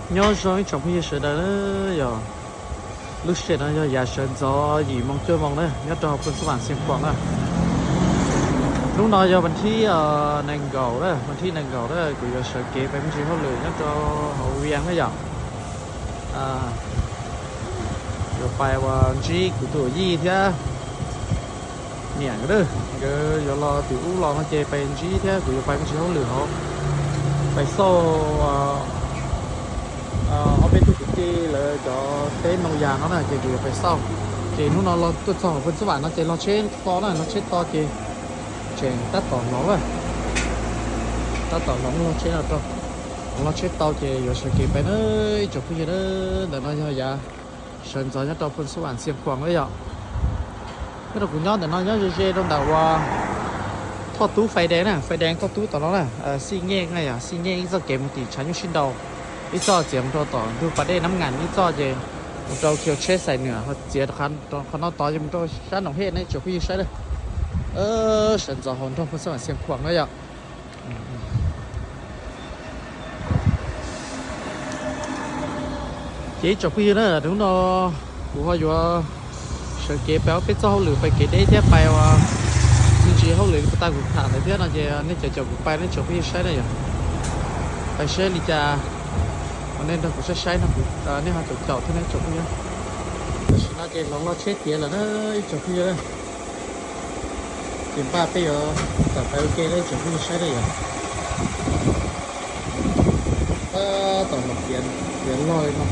Nyob zoo ib tsoom phooj ywg sawv daws na, yog lub sij hawm no yog yav sawv ntxov yim moo cuaj moo na, nyob rau hauv phoos xub vam Xiav Khuam na. Hnub no yog vas thib nees nkaum na, vas thib nees nkaum na, kuv yuav sawv kev pais me ntsis hauj lwm nyob rau hauv Vias na yom. Yuav pais uas ntsib kuv tus yij thiab niam nkawd, nkawd yuav los tim ub los no ces pais ntsib thiab kuv yuav pais me ntsis hauj lwm hauv, pais xauj ob peb tug kwv tij lawv cov teb ntoo yas no na, ces kuv yuav pais xauj. Ces hnub no los tuaj txog hauv phoos xub vam no ces los tsheb to na, los tsheb to ces tseem tab tom hloov na, tab tom hloov los tsheb no rau, hloov los tsheb tau ces yuav sawv kev pais na ib tsoom phooj ywg na. Ntawm no yog yav sawv ntxov nyob rau phoos xub vam Xiav Khuam na yom. Nyob rau kuv nyob ntawm no nyob ze ze rau ntawm uas thoj tub Fais Dees na, Fais Dees thoj tub tom no na, Xij Nyej na yom, Xij Nyej ib txoj kev mus tim tshav nyuj sib nraus, ib txoj txiav mus rau tom ntug pas dej Nab Ngam ib txoj ces mus rau kiag tsheb Xais Nwam ho txiav rau qhov no tod ces mus rau sab Noom Hej na ib tsoom phooj ywg saib na. Sawv ntxov hauv nroog phoos xub vam Xiav Khuam na yom. Ces ib tsoom phooj ywg na, hnub no kuv ho yuav sawv kev pais ob peb txoj hauj lwm, pais kev deb thiab pais uas me ntsis hauj lwm li puas tas kuv tham ntawd thiab no ces nej caum caum kuv pais na ib tsoom phooj ywg saib na yom. Pais saib li cas uas nej nrog kuv saib saib no, nej ho caum caum thiab na ib tsoom phooj ywg. Tam sim no ces hloov los tsheb tiav lawm na ib tsoom phooj ywg. Ces npaj peb yuav tawm pais ua ke na ib tsoom phooj ywg saib na yom. Tab tom hloov tiav, tiav loj li no.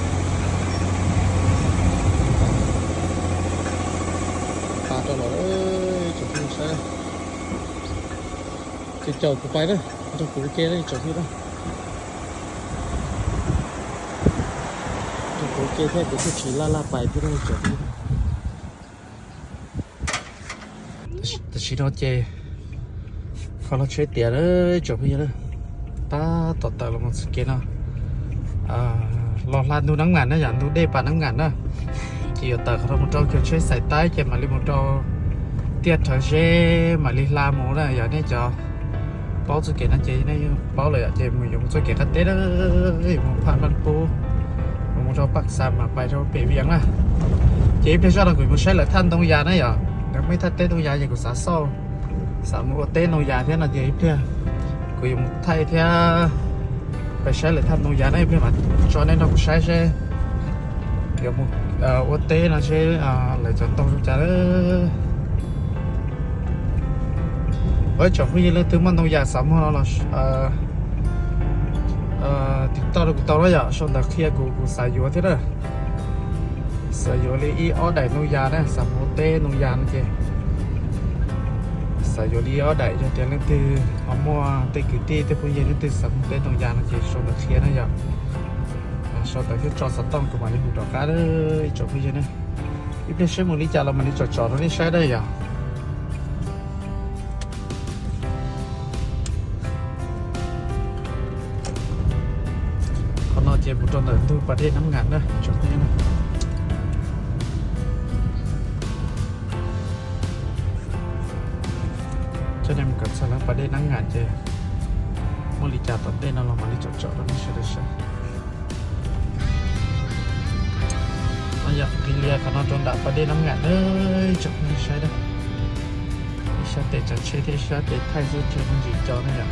Tas rau los ib tsoom phooj ywg saib. Ces caum kuv pais na, nrog kuv ua ke na ib tsoom phooj ywg na. Nrog kuv ua ke thiab kuv thiaj tsis laj laj pais thiab na ib tsoom phooj ywg. Tam sim no ces ho los tsheb tiav na ib tsoom phooj ywg na. Tab tom tawm los mus txoj kev no los hla ntug Nab Ngam na yom, ntug dej pas Nab Ngam na. Ces yuav tawm qhov no mus rau kiag tsheb Xais Taib ces mam li mus rau Tiaj Rhawv Zeb mam li hla mus na yom. Nej cov paub txoj kev no ces nej yeej paub lawm yom, ces mus yuav mus txoj kev qab teb na, yuav mus Phaj Naj Pub, mus rau Paj Xa mas pais rau pem Vias na. Ces ib pliag zoj no kuv mus saib lawv thaj ntoo yas na yom, lawv muaj ib thaj teb ntoo yas ces kuv xav xauj, xav mus ua teb ntoo yas thiab no ces ib pliag kuv yuav mus thaij thiab pais saib lawv thaj ntoo yas na, ib pliag mam tso nej nrog kuv saib seb yuav mus ua teb no seb lawv cov ntoo zoo cas. Ib tsoom phooj ywg leej twg muaj ntoo yas xav muag no los tiv toj rau kuv tau na yom, sau ntawv qhia kuv, kuv xav yuav thiab na. Xav yuav li ib ob daim ntoo yas na, xav mus ua teb ntoo yas no ces xav yuav li ib ob daim. Yog tias leej twg ho muaj tej kwv tij tej phooj ywg leej twg xav mus teb ntoo yas no ces sau ntawv qhia na yom. Sau ntawv thiab tso xov tooj kuv mam li hu rov qab ib tsoom phooj ywg na. Ib pliag seb mus li cas los mam li tsom tsom rau nej saib da yom. Qhov no ces mus rau ntawm ntug pas dej Nab Ngam na tsoom phooj ywg na. Coj nej mus kom txog lawv pas dej Nab Ngam ces muaj li cas tom ntej no los mam li tsom tsom rau nej sawv daws saib. No yog qhov no rau nram pas dej Nab Ngam na, tsoom phooj ywg saib da. Ib sab tes tsav tsheb thiab ib sab tes thaij xwb tsis muaj ntsis co na yom.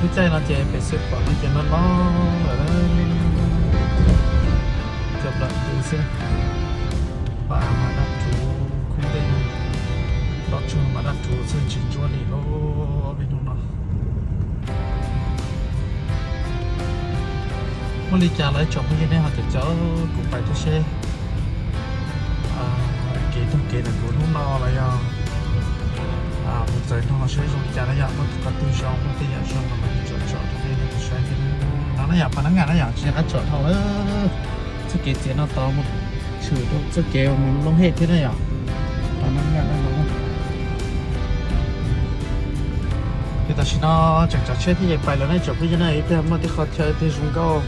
Lub caij no ces pem xwb pom no ces no no lawm, cov plam tu xwb. Pas mas daj rhuv, khub dej no, doj tsug mas daj rhuv xwb tsis ntsuab li lauj ob peb hnub no. Muaj li cas los ib tsoom phooj ywg nej ho caum caum kuv pais thiab seb kev taug kev ntawm kuv hnub no los yog mus txawm no seb zoo li cas na yom, muaj qhov twg zoo muaj tej yam zoo los mam li tsom tsom rau nej saib thiab. No na yom, pas Nab Ngam na yom, tsis nco qab tsom dhau lawm. Txoj kev txiav no tod mus tshwm rau txoj kev mus Looj Hej thiab na yom. Pas Nab Ngam na. Ces tam sim no tseem tsav tsheb thiab ces pais lawm na tsoom phooj ywg na, ib pliag muaj tej qhov chaw twg zoo nkauj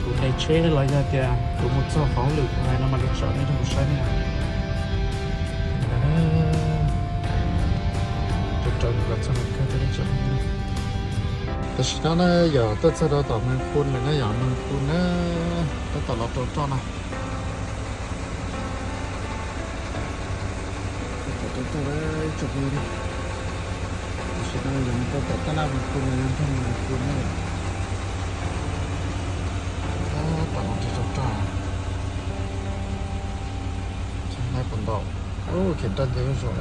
Kuv ntes tsheb los yog tias kuv mus txog qhov hauj lwm kuv hais no mas li tso nej rau kuv saib na. Rau rau kuv los txog kawg rau nej tso. Tam sim no na yog tuaj txog rau tom Meej Khun lawm na, yog Meej Khun na, tab tom los rau roj no. Tam sim no yog mus rau tom tab laj Meej Khun los yog nroog Meej Khun na. Tab tom los rau roj. Txog na puas ntaus. Ub, khiav roj nce zuj zus.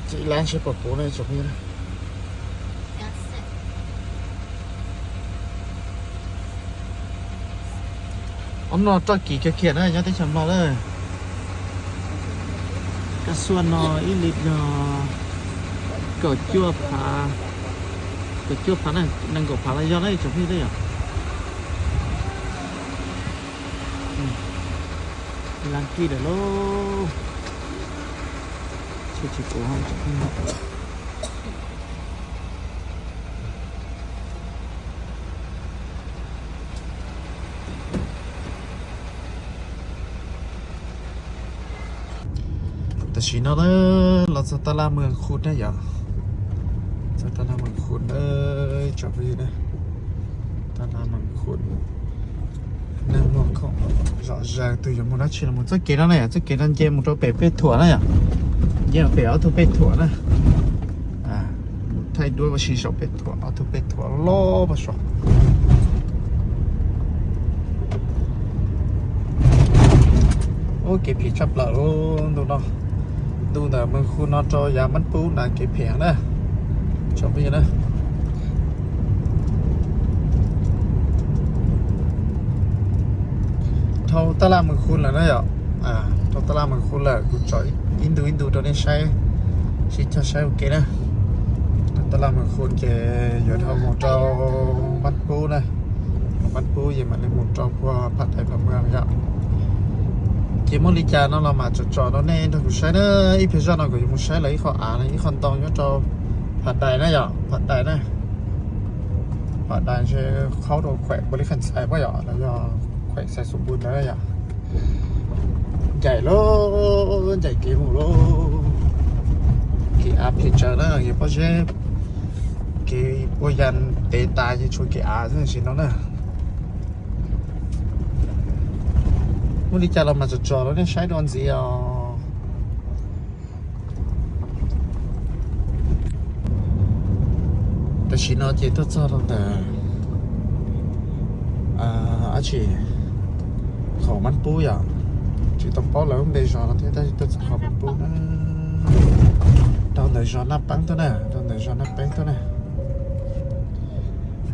Ces ib lab ntshe puas puv na tsoom phooj ywg na. Ob no roj kim kiag kiag na nyob teb chaws Nplog na. Kab xuaj no ib lis yog kaum cuaj phav, kaum cuaj phav na, nees nkaum phav los yog na tsoom phooj ywg na yom. Laj kij lawm lauj. Tsis tsis puv. Tam sim no na los txog tab laj Meej Khun na yom. Txog tab laj Meej Khun na, tsoom phooj ywg na. Tab laj Meej Khun. Neeg muaj khoom zom zaws, tus yuav mus dab tsi los mus. Txoj kev no na yom, txoj kev no nce mus rau pem Pej Thuam na yom. Nce pem ob tug Pej Thuam na. Mus thaij duab ua si saum Pej Thuam, ob tug Pej Thuam loj loj pem saud. Ub, kev phem tshaj plaws lauj ntu no. Ntu ntawm Meej Khun no rau yav Mab Pub na kev phem na. Tsoom phooj ywg na. Dhau tab laj Meej Khun lawm na yom. Dhau tab laj Meej Khun lawm, kuv tso ib ntu ib ntu rau nej saib, sib cog saib ua ke na. Tab laj Meej Khun ces yuav dhau mus rau Mab Pub na. Mab Pub ces mam li mus rau puag Phav Dais Phav Mws yom. Ces muaj li cas no los mam tsom tsom rau nej nrog kuv saib na. Ib pliag zoj no kuv yuav mus saib lawv ib qho av, ib qho ntoo nyob rau Phav Dais na yom, Phav Dais na. Phav Dais ntshe qhaub rau Khuem Npus Lis Kham Xais puas yom, los yog Khuem Xais Xus Npus ntawd yom. Ncaim lauj, ncaim kev mus lauj. Kev av phem tsawv na, kev pob zeb, kev ua yas tev tas ces tshuav kev av xwb tam sim no na. Muaj li cas los mas tsom tsom rau nej saib dua ntxiv os. Tam sim no ces tuaj txog rau ntawm dab tsi, qhov Mab Pub yom, tsis tau paub lawv lub npe zos no thiab tab sis tuaj txog qhov Mab Pub na. Rau ntawm zos Naj Peeb tuaj na, rau ntawm zos Naj Peeb tuaj na.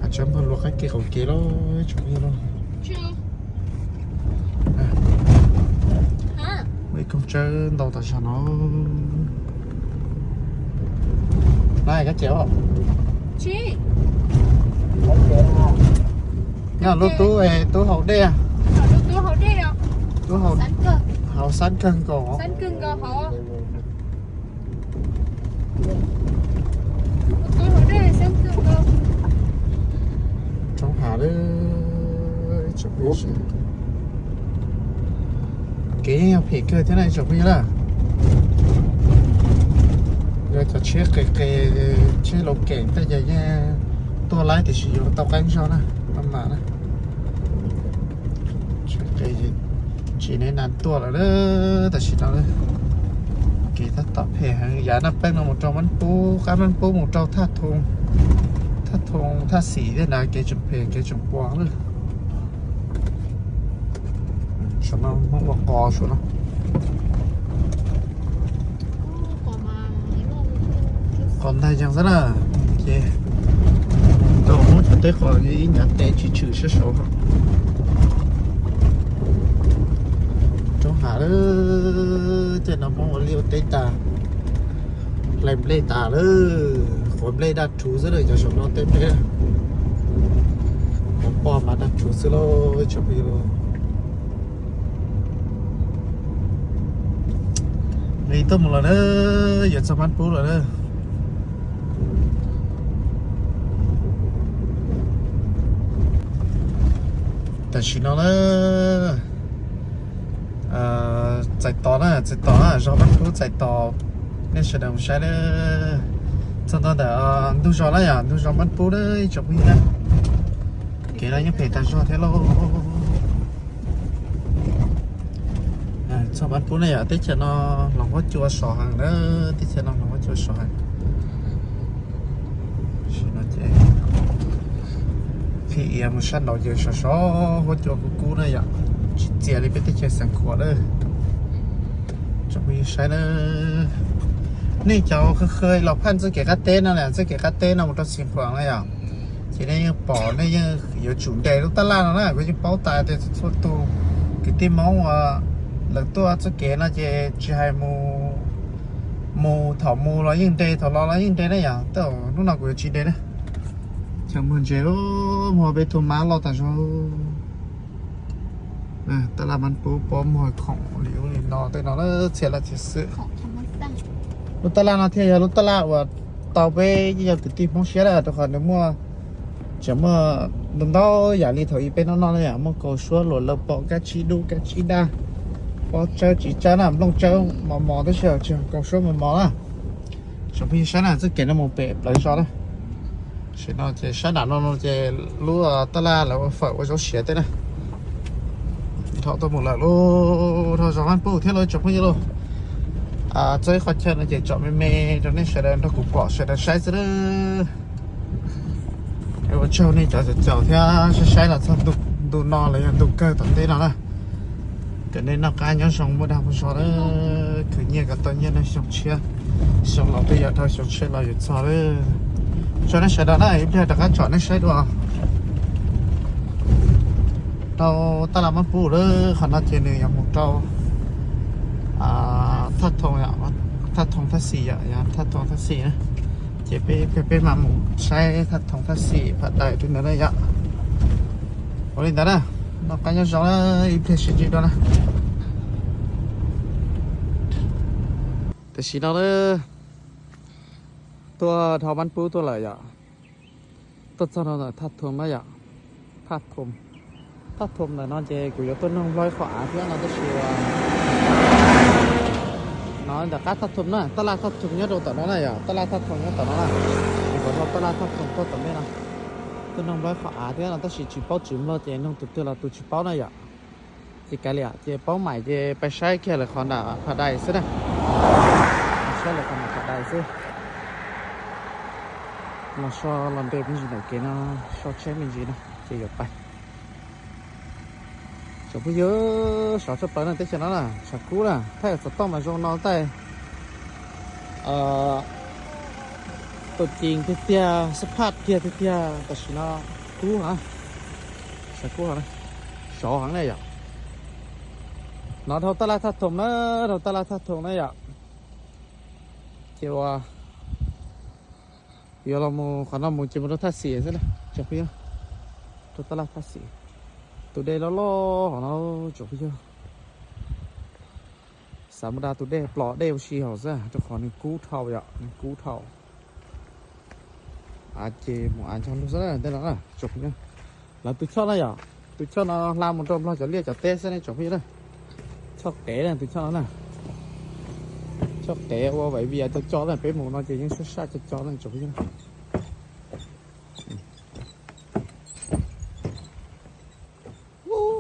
Hais tshaj npawg luag qab kev qaum kev lauj, tsoom phooj ywg lauj. Muaj ib koog tsawb ntau tas zog no. Nab, kab ces os. Nyob lub tub, tub haus dej. Tub haus xab kawg nkaus. Roob hav lawm, tsoom phooj ywg. Kev yeej yog phem kawg thiab na tsoom phooj ywg na. Yog cov tsheb qes qes, tsheb laus keem tej ces yeej tuaj laib tiam sis yuav tau qeeb zog na, tau mam na. Tsheb qes tsis nev nas tuaj lawm na, tam sim no na. Kev tab tom phem heev, yav Naj Peeb no mus rau Mab Pub, qab Mab Pub mus rau Thaj Thoo, Thaj Thoo, Thaj Xim tej na kev tseem phem kev tseem puas na. Saum no Hmoob ua qos saum no. Qos ntag yeej xwb na. Ces tau Hmoob cov teb qos ib nyav tes tsis tshwm sab saud. Roob hav lawm, tej no Hmoob ua liaj ua teb tas, hlais nplej tas lawm, quav nplej daj rhuv xwb lawm cov saum no tej nplej. Quav poj mas daj rhuv xwb lauj tsoom phooj ywg. Nqis tuaj mus lawm na, yuav txog Mab Pub lawm na. Tam sim no na, txais tos na, txais tos na, zos Mab Pub txais tos nej sawv daws mus saib na. Txog ntua ntawm ntug zos na yom, ntug zos Mab Pub na ib tsoom phooj ywg na. Kev no yeej phem tas zog thiab lauj. Txog Mab Pub na yom, teb chaws no hloov huab cua sov heev na, teb chaws no hloov huab cua sov heev. Qhib iav mus sab nraud ces sov sov huab cua kub kub na yom, tsis txias li peb teb chaws Xeev Khuam lawm. Tsoom phooj ywg saib na, nej cov khw khw los phaj txoj kev qab teb no na, txoj kev qab teb no mus rau Xeev Khuam na yom, ces nej yeej pom nej yeej yuav tsum nres lub tab laj no na. Kuv yeej paub tas tias txhua tus kwv tij Hmoob uas lawv tuaj txoj kev no ces tsis hais mus, mus thaum mus los yeej nres, thaum los los yeej nres na yom. Tej zaum hnub no kuv yuav tsis nres na. Chaw muag ntses, muag peb tug mab loj tas zog. Tab laj Mab Pub pob muag khoom li ub li no tej no txhia laj txhia xwm. Lub tab laj no thiaj yog lub tab laj uas tau peb yog kwv tij Hmoob siab lawm, rau qhov nws muaj, tseem muaj ntau ntau yam li thaum ub peb noj noj na yom, muaj kaus suab luam laus pom kab tsib dub kab tsib daj, pob tsawb tsis tsawb na, nplooj tsawb mos mos tab sis tsis yog kaus suab mos mos na. Tsoom phooj ywg saib na, txoj kev no mus pem plawv zos na. Tam sim no ces sab nram no ces lub tab laj lawv ua fawm ua zaub siav tej na. Dhau tuaj mus lawm lub dhau zos Mab Pub thiab lauj tsoom phooj ywg lauj. Txog ib qhov chaw no ces tsom me me rau nej sawv daws nrog kuv pom sawv daws saib xwb na. Ua tsaug nej cov caum thiab saib saib los txog ntu no los yog ntu kawg tom ntej no na. Kom nej noj qab nyob zoo muaj dag muaj zog na, khwv nyiaj kom tau nyiaj na, xyoo tshiab xyoo laus twb yuav dhau, xyoo tshiab los yuav txog lawm. Tsaug nej sawv daws na, ib pliag rov qab tsom nej saib dua. Rau tab laj Mab Pub lawm, qhov no ces nws yuav mus rau thaj thoo, thaj thoo thaj xis yom, thaj thoo thaj xis na. Ces peb, peb mam mus saib thaj thoo thaj xis Phav Dais rau ntawd na yom. Ua li ntawd na, noj qab nyob zoo na, ib pliag sib ntsib dua na. Tam sim no na, tuaj dhau Mab Pub tuaj lawm yom. Tuaj txog rau ntawm thaj thoo na yom. Thaj thoo, thaj thoo ntawm no ces kuv yuav tuaj noog Nplog ib qho av thiab no tab sis no ntawm qab thaj thoo na, tab laj thaj thoo nyob rau tom no na yom, tab laj thaj thoo nyob tom no na. Kuv dhau tab laj thaj thoo tuaj tom ntej no, tuaj noog Nplog ib qho av thiab no tab sis tsis paub tswv Nplog ces noog tus twg los tus tsis paub na yom. Ces kav liam, ces paub mais ces pais saib kiag lawv qhov nram Phav Dais xwb na. Saib lawv qhov nram Phav Dais xwb. Los so los nres me ntsis ntawm kev no, so tsheb me ntsis no ces yuav pais. Tsoom phooj ywg, sov tshaj plaws na, teb chaws no na, tshav kub na, thaij txog toj mas zoo no taj. Tus cees tiag tiag, xab phaj kiag tiag tiag, tam sim no kub heev, tshav kub heev, sov heev na yom. No dhau tab laj thaj thoo na, dhau tab laj thaj thoo na yom. Ces ua yuav los mus qhov no mus ces mus rau thaj xis xwb na, tsoom phooj ywg, rau tab laj thaj xis. Tus dej loj loj hov no, tsoom phooj ywg. Xav mus da tus dej, plos dej ua si hauv xwb rau qhov nws kub dhau yom, nws kub dhau. Av ces mus av ncho lug xwb na, tej no na tsoom phooj ywg. Lawv tus choj na yom, tus choj no hla mus rau Nplog cov liaj cov teb xwb ne tsoom phooj ywg na. Choj qev na, tus choj no na, choj qev ua vaiv vias co co na, peb mus no ces yeej sab sab co co na tsoom phooj ywg.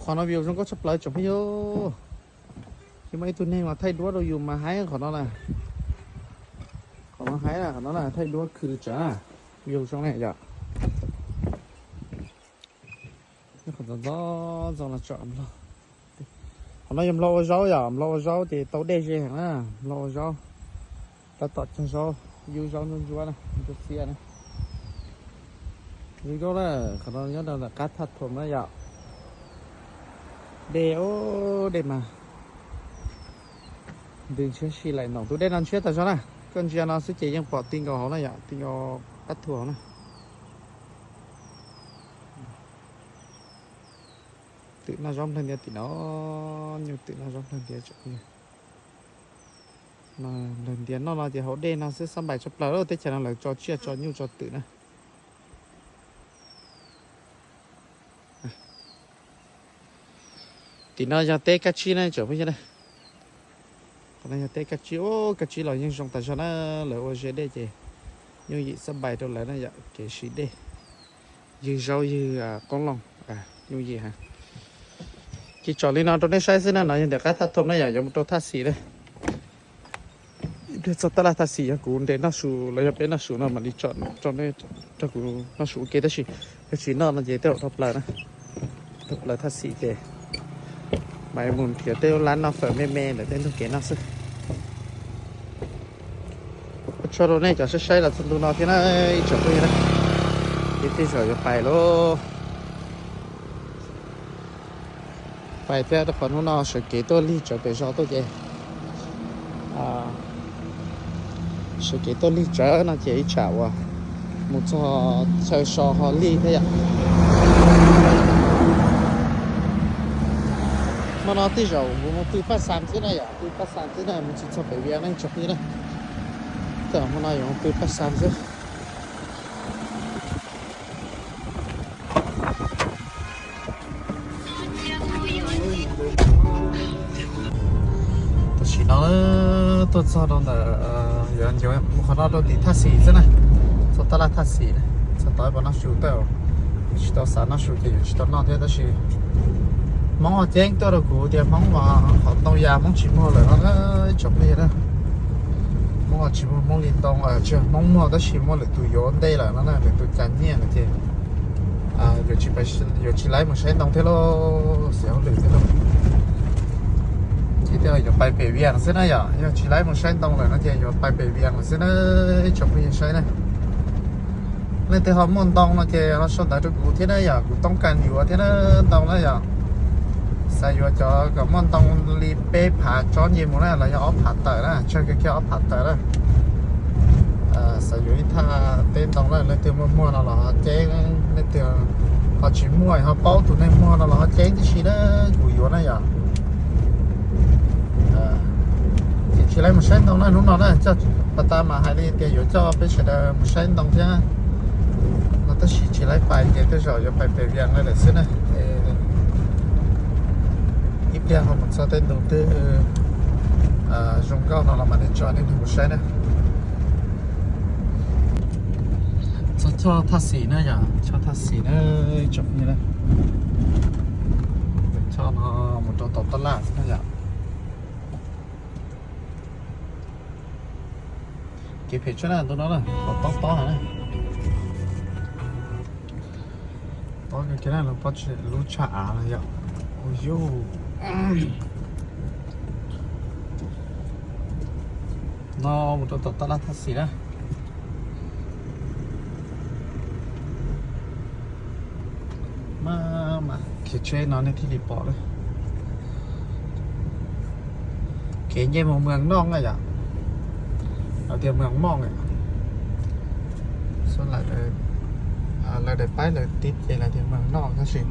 Qhov no view zoo nkauj tshaj plaws tsoom phooj ywg. Tsis muaj ib tug neeg mas thaij duab rau yus mas haib qhov no na. Qhov no haib na, qhov no na thaij duab khwv tsav na, view zoo ne yom. Qhov ntxov ntxov no tsom Nplog. Qhov no yog Nplog ua zaub yom, Nplog ua zaub ces tau dej ze heev na, Nplog ua zaub. Tab tom cog zaub, yub zaub ntsuab ntsuab na, ntsuab xiab na. Zoo nkauj na, qhov no nyob rau ntawm qab thaj thom na yom. Dej, dej mas ntws ntshiab si laim ntoom, tus dej no ntshiab tas zog na. Koj ntsia no xwb ces yeej pom ti nkaus hauv na yom, ti nkaus qab thu hauv na. Twm noj zaub nplawg ntiav tim no, nyuj twm noj zaub nplawg ntiav tsoom phooj ywg. Nplawg ntiav noj no ces hauv dej no xwb, xab npais tshaj plaws lawm, teb chaws no lawv tso tsiaj tso nyuj tso twm na. Tim no yog teb kab tsib na tsoom phooj ywg na. Qhov no yog teb kab tsib, ub, kab tsib los yeej zoo tas zog na. Lawv ua ze dej ces yooj yim xab npais rau lawv na yom, kev siv dej, ywg zaub ywg qoob loo, yooj yim heev. Ces tsom li no rau nej saib xwb na, no yog ntawm qab thaj thom na yom, yuav mus rau thaj xis na. Ib pliag txog tab laj thaj xis yog kuv nres noj su los yog peb noj su no mam li tsom rau nej, rau kuv noj su ua ke, tab sis yog tsis noj no ces tej zaum dhau plaws na, dhau plaws thaj xis ces mam mus nrhiav tej lab noj fawm me me ntawm tej ntug kev noj xwb. Ua tsaug rau nej cov saib saib los txog ntu no thiab na, ib tsoom phooj ywg na. Ces tej zaum yuav pais lauj. Pais thiab rau qhov hnub no sawv kev tuaj lig tsawv pem zos tuaj ces, sawv kev tuaj lig tsawv no ces ib tsam uas mus txog chaw so ho lig thiab yom. Hmo no tej zaum kuv mus pw Paj Xas xwb na yom, pw Paj Xas xwb na, mus tsis txog pem Vias na tsoom phooj ywg na. Tej zaum hmo no yuav mus pw Paj Xas xwb. Tam sim no tuaj txog rau ntawm, yuav mus qhov no rau tim thaj xis xwb na, txog tab laj thaj xis na, txog tod pom noj su tej zaum, tsis tau xav noj su ces yuav tsis tau noj thiab tab sis Hmoob ho ceeb tuaj rau kuv tias Hmoob mas qhov ntoo yas Hmoob tsis muag lawm no na, ib tsoom phooj ywg na. Hmoob ho tsis muag Hmoob li ntoo, tsis yog Hmoob muag tab sis muaj lwm tus yuav ntej lawm no na, lwm tus cas nyiaj no ces yuav tsis, yuav tsis laib mus saib ntoo thiab lauj, xiam hauj lwm thiab lauj. Ces tej zaum yuav pais pem Vias xwb na yom, yog tsis laib mus saib ntoo lawm no ces yuav pais pem Vias xwb na, ib tsoom phooj ywg saib na. Leej twg ho muaj ntoo no ces ho sau ntawv rau kuv thiab na yom, kuv toob kas yuav thiab na, ntoo na yom. Xav yuav cov kom muaj ntoo li peb phav tsob nce mus na los yog ob phav tawm na, tsawg kiag kiag ob phav tawm na. Xav yuav ib thaj teb ntoo na, leej twg muaj muag no los ho ceeb, leej twg ho tsis muaj ho paub tus neeg muag no los ho ceeb tib si na, kuv yuav na yom. Ces tsis laib mus saib ntoo na hnub no na, coj pas tas mas hais li tias yuav coj peb sawv daws mus saib ntoo thiab no tab sis tsis laib pais ces tej zaum yuav pais pem Vias lawm xwb na. Ib pliag ho mus txog tej ntug twg zoo nkauj no los mam li tso nej mus saib na. Txog choj thaj xis na yom, choj thaj xis na, tsoom phooj ywg na. Choj no mus rau tom tab laj na yom. Kev phem tshaj na ntu no na, tob tob na. Tob kiag na, lub tshaj av no yom. Ua yuj. No mus rau tom tab laj thaj xis na. Maj mam khiav tsheb no nej thiaj li pom lawm. Kev nce mus Moos Noj na yom, los tias Moos Moj, lawv daim paib lawv tib ces lawv tias Moos Noj tab sis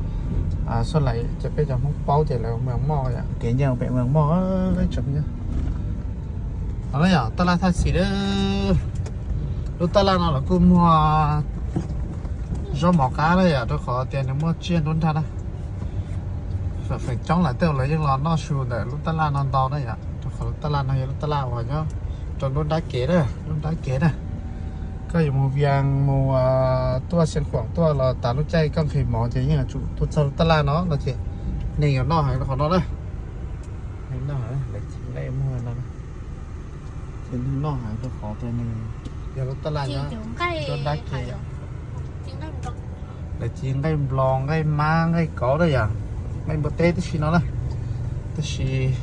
suab lawv cov peb cov Hmoob paub ces lawv Moos Moj yom, kev nce mus pem Moos Moj. No yog tab laj thaj xis, lub tab laj no los kuj muag zaub mov qab na yom, rau qhov tias nws muaj tsiaj nruab nrag na. Feem coob lawm tej zaum lawv yeej los noj su ntawm lub tab laj no ntau na yom, rau qhov lub tab laj no yog lub tab laj uas nyob rau nruab nrab kev na, nruab nrab kev na. Koj yuav mus Vias mus tuaj Xeev Khuam tuaj los tas lub caij koj nqhis mov ces yeej yuav tsum tuaj txog lub tab laj no no ces neeg yuav noj heev rau qhov no na. Neeg noj heev, lawv ci nqaij muag no, ces neeg noj heev rau qhov tias nws yog lub tab laj nyob nruab nrab kev. Lawv ci nqaij nplos, nqaij mab, nqaij kauv na yom, nqaij npua teb tib si no na. Tab sis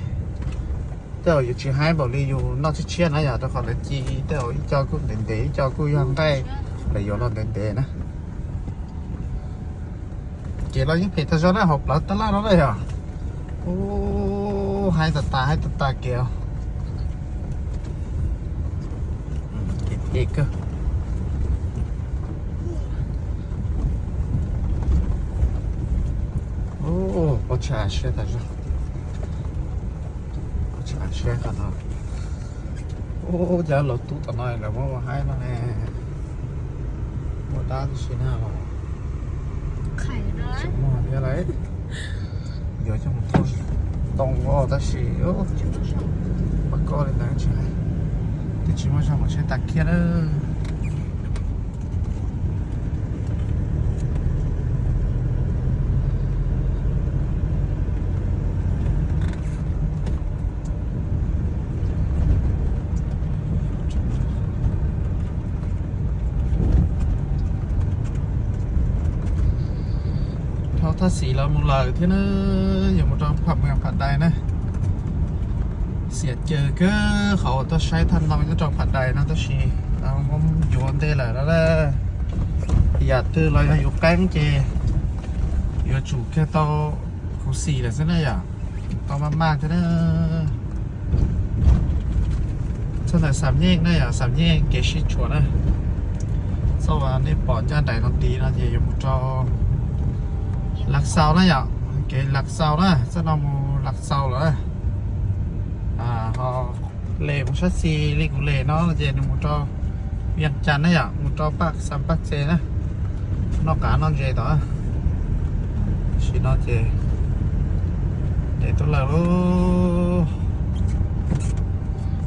tej zaum yuav tsis haib npaum li yus noj tshiab tshiab na yom, rau qhov lawv ci tej zaum ib co kuj ntev ntev, ib co kuj yog nqaij lawv yuav los ntev ntev na. Kev los yeej phem tag zog na, hauv plawv tab laj no na yom. Ub, haib tas tas, haib tas tas kev. Kev phem kawg. Ub, pob tsuas siab tas zog. Pob tsuas siab qhov no. Ub, cov laus tub tom no lawv muab ua haib no ne. Muaj dab tib si na los. Tseem muag thiab lauj. Yuav coj mus thauj. Too tab sis pab koj li ntawd tsis hais, twb tsis muaj zog mus tsheb tas kiag lawm. Dhau Thaj Xis los mus lawm thiab na, yuav mus rau Pham Mws Pham Dais na. Xiam cawv kawg qhov uas tuaj saib thaj ntoo nyob rau Pham Dais no tab sis yuav ntej lawm no na. Yam twg los yog yus qeeb ces yuav tsum kiag tau khuv xim lawm xwb na yom. Tau maj maj thiab na. Txog ntawm Xam Nyeej na yom, Xam Nyeej kev sib tshuam na. Txoj uas nej pom ncaj nraim no tid no ces yuav mus rau Lav Xaus na yom, kev Lav Xaus na, txoj no mus Lav Xaus lawm na. Ho les mus sab xis li kuv les no ces nws mus rau Vias Cas na yom, mus rau Paj Xam Paj Txes na, noj qav noj ntses tod. Tam sim no ces nres tuaj lawm lauj.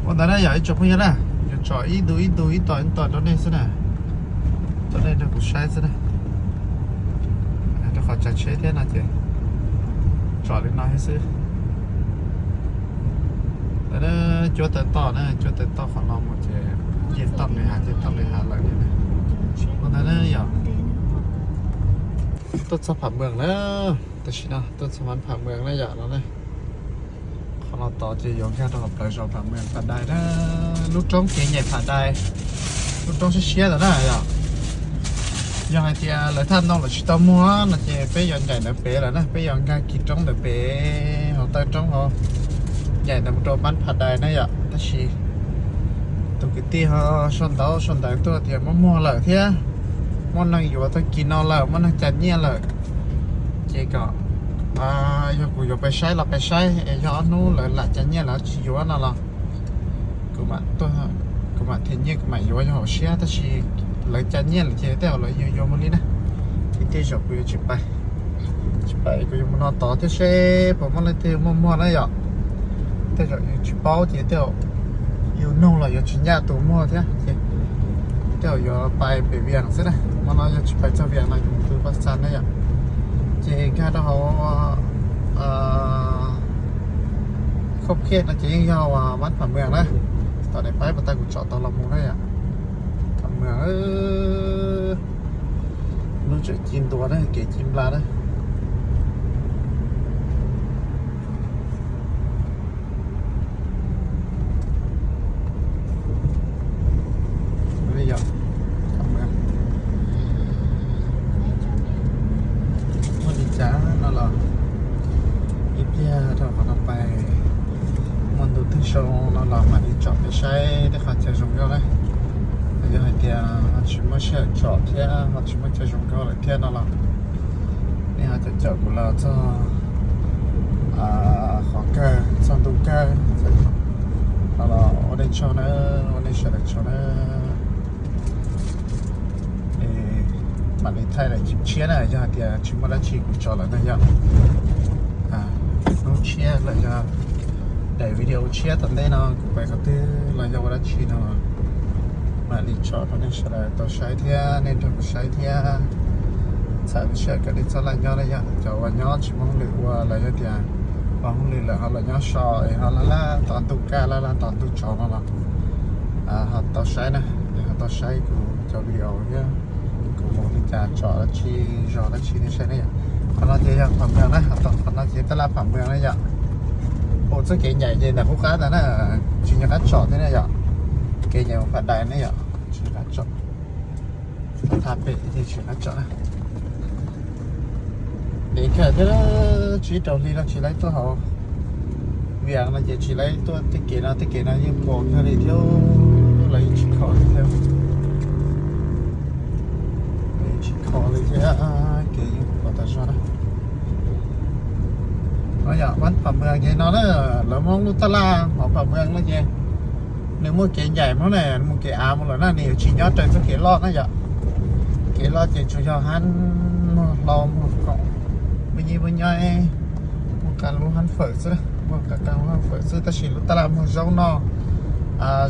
Ua ntawd na yom ib tsoom phooj ywg na, yuav tsom ib ntu ib ntu ib tog ib tog rau nej xwb na, rau nej nrog kuv saib xwb na. Rau qhov tsav tsheb thiab no ces tsom li no thiab xwb. Cuab tawm toj na, cuab tawm toj qhov no mus ces nce toj nqis hav, nce toj nqis hav lawm li na. Ua ntawd na yom, tuaj txog Pham Mws na, tam sim no tuaj txog Pham Mws na yom no na. Qhov no tod ces yuav nkag rau hauv plawv zos Pham Mws Pham Dais na. Lub roob kev nyaim Pham Dais, lub roob siab siab ntawd na yom. Yog hais tias lawv thaj ntoo lawv tsis tau muag no ces peb yuav nyaim ntawd pem lawm na, peb yuav nkag kis roob ntawd pem hauv taw roob hauv, nyaim ntawd mus rau Mab Pham Dais na yom. Tab sis tus kwv tij ho sau ntawv sau ntawv tuaj tias muab muag lawm thiab, muaj neeg yuav tag kis no lawm, muaj neeg cais nyiaj lawm. Ces kom yog kuv yuav pais saib los pais saib es yog ob hnub lawv lam cais nyiaj lawv tsis yuav no los kuv mam tuaj, kuv mam them nyiaj kuv mam yuav yog hauv siab, tab sis lawv cais nyiaj lawm ces tej zaum lawv yuav yuav mus li na. Ces tej zaum kuv yuav tsis pais, tsis pais kuv yuav mus no tod thiab seb puas muaj leej twg muaj muag na yom. Tej zaum yus tsis paub ces tej zaum yus nug los yuav tsis ncaj tus muag thiab ces tej zaum yuav pais pem Vias xwb na. Hmo no yog tsis pais txog Vias no yus mus pem Paj Xam na yom. Ces nkag rau hauv Khoj Phiaj no ces yeej yog uas Mab Pham Mws na. Tom daim paib puas tau kuv tsom tau los mus na yom. Pham Mws, lub tseem ci ntua na, kev ci nplas na. Yog muaj li cas no los ib pliag rau qhov no pais, muaj ntu twg zoo no los mam li tsom peb saib tej qhov chaw zoo nkauj na. Yog hais tias ho tsis muaj sij hawm tsom thiab ho tsis muaj chaw zoo nkauj lawm thiab no los nej ho caum caum kuv los txog qhov kawg, txog ntu kawg no los ua nej tsaug na, ua nej sawv daws tsaug na. Mam li thaij daim tshiab na, yog hais tias tsis muaj dab tsi kuv tso lawm na yom. Hnub tshiab los yog daim video tshiab tom ntej no kuv pais qhov twg los yog ua dab tsi no mam li tso rau nej sawv daws tau saib thiab nej nrog kuv saib thiab. Txhawm sij hawm kom nej txhob laj nyob na yom, cov uas nyob tsis muaj hauj lwm ua los yog tias ua hauj lwm lawm ho los nyob so es ho laj laj tos ntuj kaj laj laj tos ntuj tsaus no los ho tau saib na, es ho tau saib kuv cov video thiab kuv mus li cas tsom dab tsi zog dab tsi nej saib na yom. Qhov no ces yog Pham Mws na, qhov no ces tab laj Pham Mws na yom. Ua txoj kev nyaim ces ntawm qub qab ntawd na, tsis nco qab tsom thiab na yom. Kev nyaim mus Pham Dais na yom, tsis nco qab tsom. Tha pem ces tsis nco qab tsom na. Dev kawg thiab, tsib rau hli no tsis laib tuaj hauv Vias no ces tsis laib tuaj tej kev no, tej kev no yeej pos kawg li thiab, lawv yeej tsis kho li thiab. Lawv yeej tsis kho li thiab, kev yeej pos tas zog na. No yom, Mab Pham Mws ces no na, lawv muab lub tab laj hauv Pham Mws no ces nws muaj kev ncaim hmoov na, mus kev av mus lawm na, nws yuav tsis nyob raws txoj kev loj na yom. Kev loj ces tsuas yog hab muag hlau muag khoom, muaj nyiaj muaj nyob, muaj qab lub hab fawm xwb. Muaj qab qab fawm xwb tab sis lub taj laj muag zaub noj,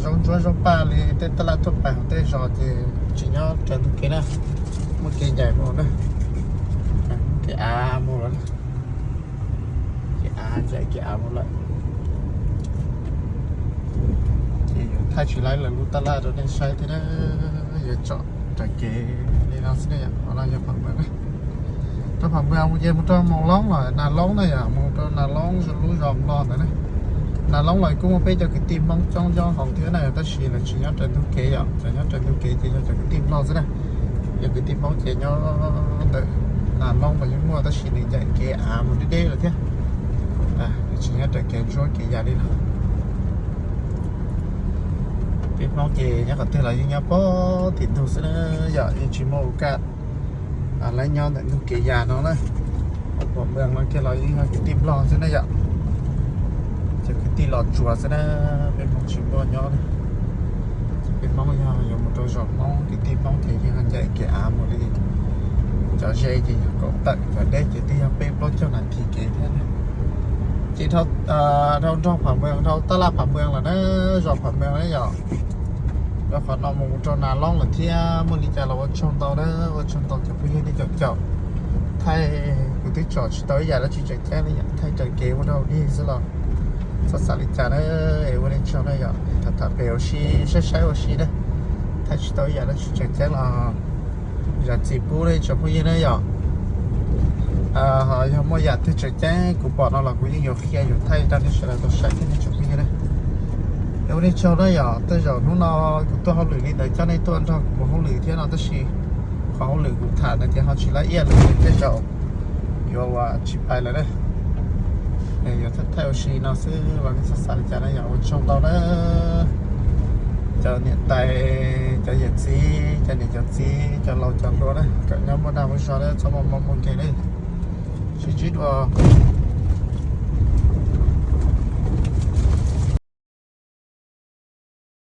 zaub ntsuab zaub paj li tej taj laj tuaj pais hauv tej zos ces tsis nyob raws ntug kev na, muaj kev ncaim mus na. Kev av mus lawm, kev av ncaim kev av mus lawm. Ces yuav thaij tsis laib lawv lub taj laj rau nej saib thiab na. Yuav tsom raws kev li no xwb na yom. Qhov no yog Pham Npoo na. Rau Pham Npoo mus ces mus rau Moos Loob los Nas Loob na yom, mus rau Nas Loob lub zos Nplog ntawd na. Nas Loob los kuj muaj peb cov kwv tij Hmoob coob coob hauv thiab na, tab sis lawv tsis nyob raws ntug kev yom, cov nyob raws ntug kev ces yog cov kwv tij Nplog xwb na. Yog kwv tij Hmoob ces nyob ntawm Nas Loob los yeej muaj tab sis nws ncaim kev av mus deb deb lawm thiab. Nws tsis nyob raws kev ntsuab kev yas li no. Peb Hmoob ces nyob qhov twg los yeej nyob pog tim ntug xwb na yom, yeej tsis muaj ua kaj lawv nyob ntawm ntug kev yas no na. Pham Npoo no kiag los yeej yog kwv tij Nplog xwb na yom. Cov kwv tij Los Tsuas xwb na, peb Hmoob tsis muaj nyob na. Ces peb Hmoob yog yuav mus rau zos Hmoob kwv tij Hmoob ces yeej ncaim kev av mus li. Cov ze ces yog kaum tawm, cov deb ces twb yog peb plaub caug nas this kev thiab. Ces dhau nroog Pham Npoo, dhau taj laj Pham Npoo lawm na, zos Pham Npoo na yom. Rau qhov no mus rau Nas Loob lawm thiab, muaj li cas los ua tsaug ntau na, ua tsaug ntau cov phooj ywg nej caum caum. Thaij kuv twb tsom tsis tau ib yam dab tsi tseem ceeb li yom, thaij raws kev ua dog dig xwb los txhob xav li cas na. Es ua nej tsaug na yom, tham tham pem ua si, saib saib ua si na. Thaij tsis tau ib yam dab tsi tseem ceeb los zam txim pub nej tsoom phooj ywg na yom. Ho yog muaj yam twg tseem ceeb kuv pom no los kuv yeej yuav qhia yuav thaij rau nej sawv daws tau saib thiab nej tsoom phooj ywg na. Es ua nej tsaug na yom, tej zaum hnub no kuv tuaj hauj lwm li ntawd coj nej tuaj nrog kuv mus hauj lwm thiab no tab sis qhov hauj lwm kuv tham ntawd ces ho tsis lab iaj lawm, tej zaum yuav ua tsis pais lawm na. Yuav thaij ua si no xwb los nej txhob xav li cas na yom, ua tsaug ntau na. Cov niam tais, cov yawm txiv, cov niam cov txiv, cov laus cov hluas na, kom nyob muaj dag muaj zog na, txhob muaj mob muaj nkeeg na. Sib ntsib dua.